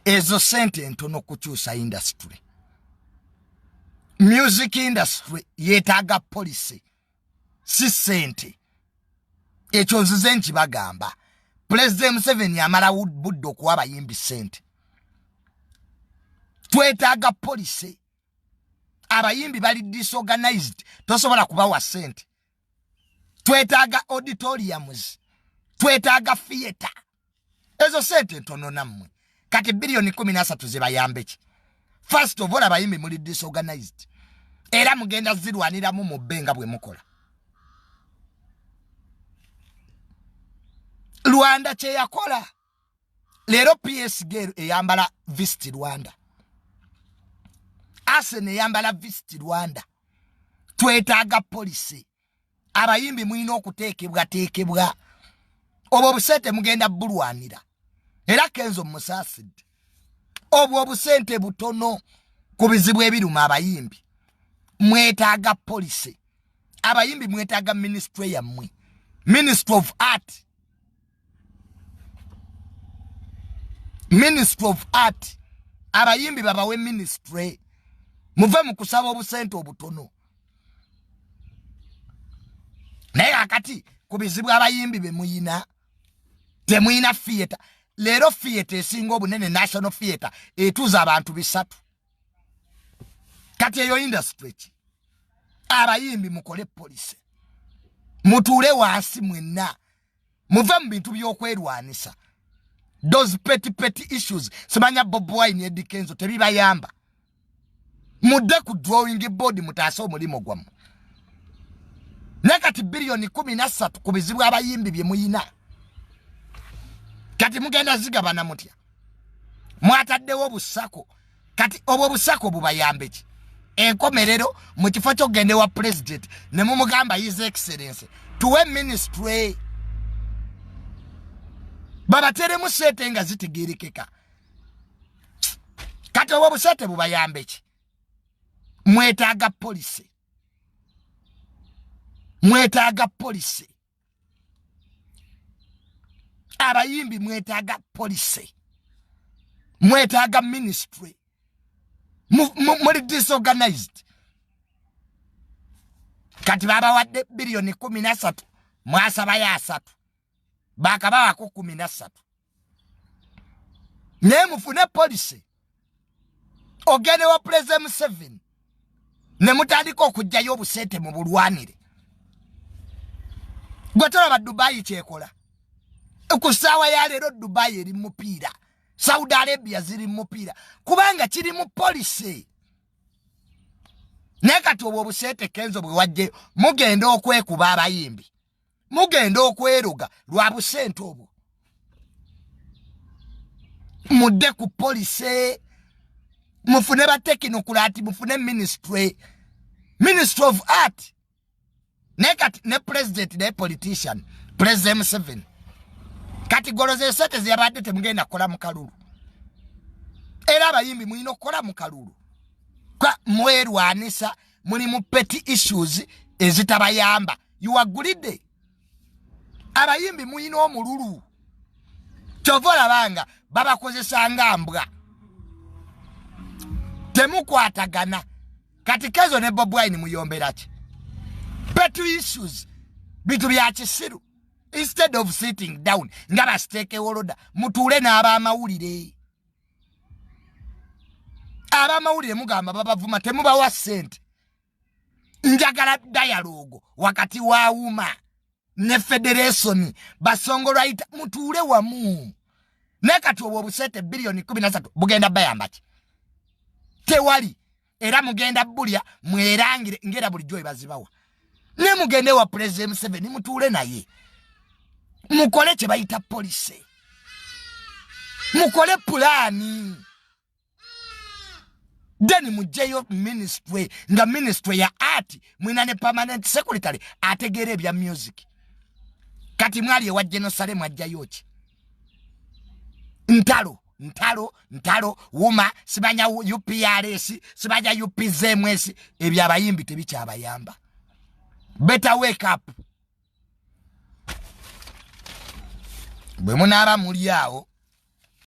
Ezo sente entono kukyusa industry. Music industry yetaaga policy, si sente. Ekyo nzize nkibagamba. President Museveni amala budde okuwa abayimbi sente. Twetaaga policy. Abayimbi bali disorganized, tosobola kubawa sente. Twetaaga auditoriums, twetaaga theatre. Ezo sente ntono nammwe. Kati 13 biliyoni zibayambe ki? First of all, abayimbi muli disorganized, era mugenda zirwaniramu mu bbe nga bwe mukola. Rwanda kyeyakola leero, PSG eyambala Visit Rwanda, Arsenal eyambala Visit Rwanda. Twetaaga policy. Abayimbi mulina okuteekebwateekebwa. Obwo obusente mugenda bulwanira, era Kenzo musaasidde. Obwo obusente butono ku bizibu ebiruma abayimbi. Mwetaaga policy. Abayimbi mwetaaga ministry yammwe, Ministry of Art, Ministry of Art. Abayimbi babawe ministry, muve mu kusaba obusente obutono. Naye akati ku bizibu abayimbi be muyina, temuyina theatre. Leero theatre esinga obunene, National Theatre, etuuza abantu 300. Kati eyo industry ki? Abayimbi mukole policy, mutuule wansi mwenna, muve mu bintu by'okwerwanisa. Those petty petty issues, simanya Bobi Wine, Eddy Kenzo, tebibayamba. Mudde ku drawing board, mutaase omulimu gwammwe. Naye kati 13 biliyoni ku bizibu abayimbi bye muyina, kati mugenda zigabana mutya? Mwataddewo obusako. Kati obwo obusako bubayambe ki? Enkomerero, mu kifo kyokugenda ewa President ne mumugamba, "His Excellence, tuwe ministry," babateremu sente nga zitegerekeka. Kati obwo obusente bubayambe ki? Mwetaaga policy, mwetaaga policy. Abayimbi mwetaaga policy, mwetaaga ministry. Muli disorganized. Kati babawadde 13 biliyoni, mwasabayo 3, bakabawako 13. Naye mufune policy. Ogende wa President Museveni ne mutandika okugjayo obusente mu bulwanire. Gwe tolaba Dubayi kyekola ku ssaawa ya leero? Dubayi eri mupiira, Saudi Arabia ziri mupiira, kubanga kiri mu policy. Naye kati obwo obusente Kenzo bwe wajje, mugenda okwekuba. Abayimbi mugenda okweruga lwa busente obwo. Mudde ku policy, mufune ba technocrat, mufune ministry, Ministry of Art. Naye kati ne president naye politician, President Museveni, kati goloza esente zeyabadde temugenda kukola mu kalulu. Era abayimbi mulina okukola mu kalulu. Mwerwanisa, muli mu petty issues ezitabayamba. You are greedy. Abayimbi mulina omululu, kyova olabanga babakozesa nga mbwa. Temukwatagana. Kati Kenzo ne Bobi Wine muyomberaki? Petty issues, bintu bya kisiru. Instead of sitting down nga ba stakeholder, mutuule n'abamawulire. Abamawulire mugamba babavuma, temubawa ssente. Njagala dialogue wakati wa UMA ne federation, ba songwriter, mutuule wamu. Naye kati obwo obusente 13 biliyoni bugenda bayamba ki? Tewali. Era mugenda bulya mwerangire ngera bulijjo ebazibawa. Ne mugende wa President Museveni, mutuule naye, mukole kye bayita policy, mukole pulaani, then mugjeyo ministry, nga ministry ya art mwina ne permanent secretary ategeera ebya music. Kati mwali ewa Genosale, mwajjayo ki? Ntalo, ntalo, ntalo. UMA, simanya UPRS, simanya UPZMS. Ebyo abayimbi tebikyabayamba. Better wake up. Bwe munaaba muli awo.